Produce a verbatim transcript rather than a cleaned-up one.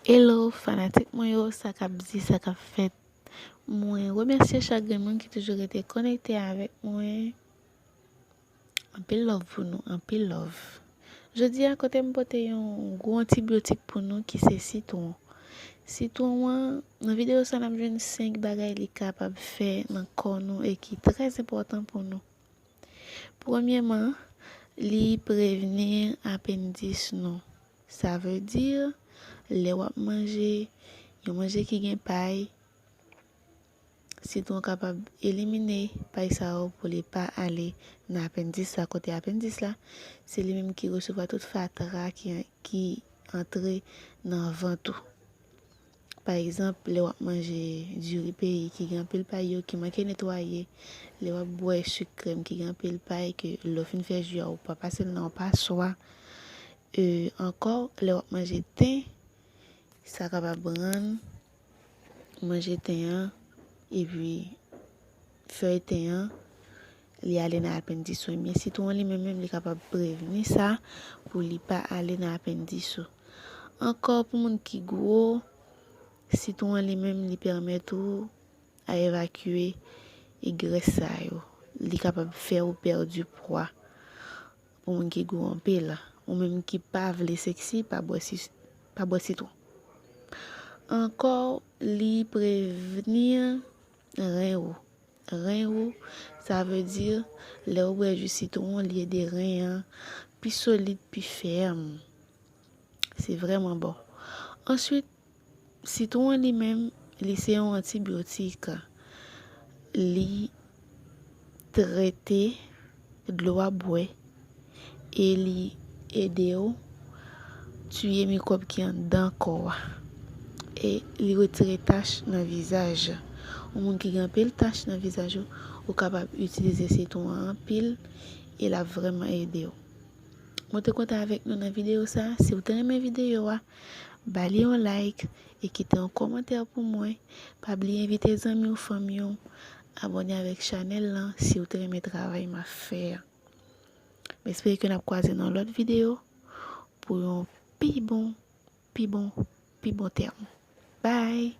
Hello fanatik mwen yo, sa k ap di, sa k ap fèt? Mwen remèsye chak grenn moun ki toujou rete konekte avèk mwen. Anpil love pou nou, anpil love. Jodi a, kote m pote yon gwo antibyotik pou nou ki se sitwon. Sitwon an, nan videyo sa n ap jwenn senk bagay li kapab fè nan kò nou e ki trè enpòtan pou nou. Premyèman, li prevni apendis nou. Sa vle di, lè w ap manje yon manje ki gen pay, sitwon kapab elimine pay sa yo pou li pa ale nan apendis la. Kote apendis la, se li menm ki resevwa tout fatra ki, ki antre nan vant ou. Pa egzanp, lè w ap manje diri peyi ki gen anpil pay yo ki manke netwaye, lè w ap bwè sik krèm ki gen anpil pay ke lè w fin fè ji a ou pa pase l nan yon paswa, e, ankò, lè w ap manje ten, sa kapab rann manje ten an epi fèy ten an, li ale nan apendis ou. Ebyen, sitwon li menm menm, li kapab prevni sa pou li pa ale nan apendis ou. Ankò, pou moun ki gwo, sitwon li menm, li pèmèt ou a evakye grès sa yo. Li kapab fè ou pèdi pwa. Pou moun ki gwo anpil, ou menm ki pa vle seksi, pa bwè si, pa bwè sitwon. Ankò, li prevni ren ou. Ren ou, sa vle di, lè ou bwè ji sitwon, li ede ren an pi solid, pi fèm. Se vrèman bon. Answit, sitwon li menm, li se yon antibyotik. Li trete dlo w ap bwè e li ede w tiye mikwòb ki anndan kò a. E li retire tach nan vizaj. Yon moun ki gen anpil tach nan vizaj ou, ou kapab itilize sitwon an anpil e l ap vrèman ede w. Mwen te kontan avèk nou nan videyo sa. Si w te renmen videyo a, ba li yon like e kite yon kòmantè pou mwen. Pa bliye envite zanmi w, fanmi w, abòne avèk chanèl lan si w te renmen travay m ap fè a. M espere ke n ap kwaze nan lòt videyo pou yon pi bon, pi bon, pi bon tèm. Bye!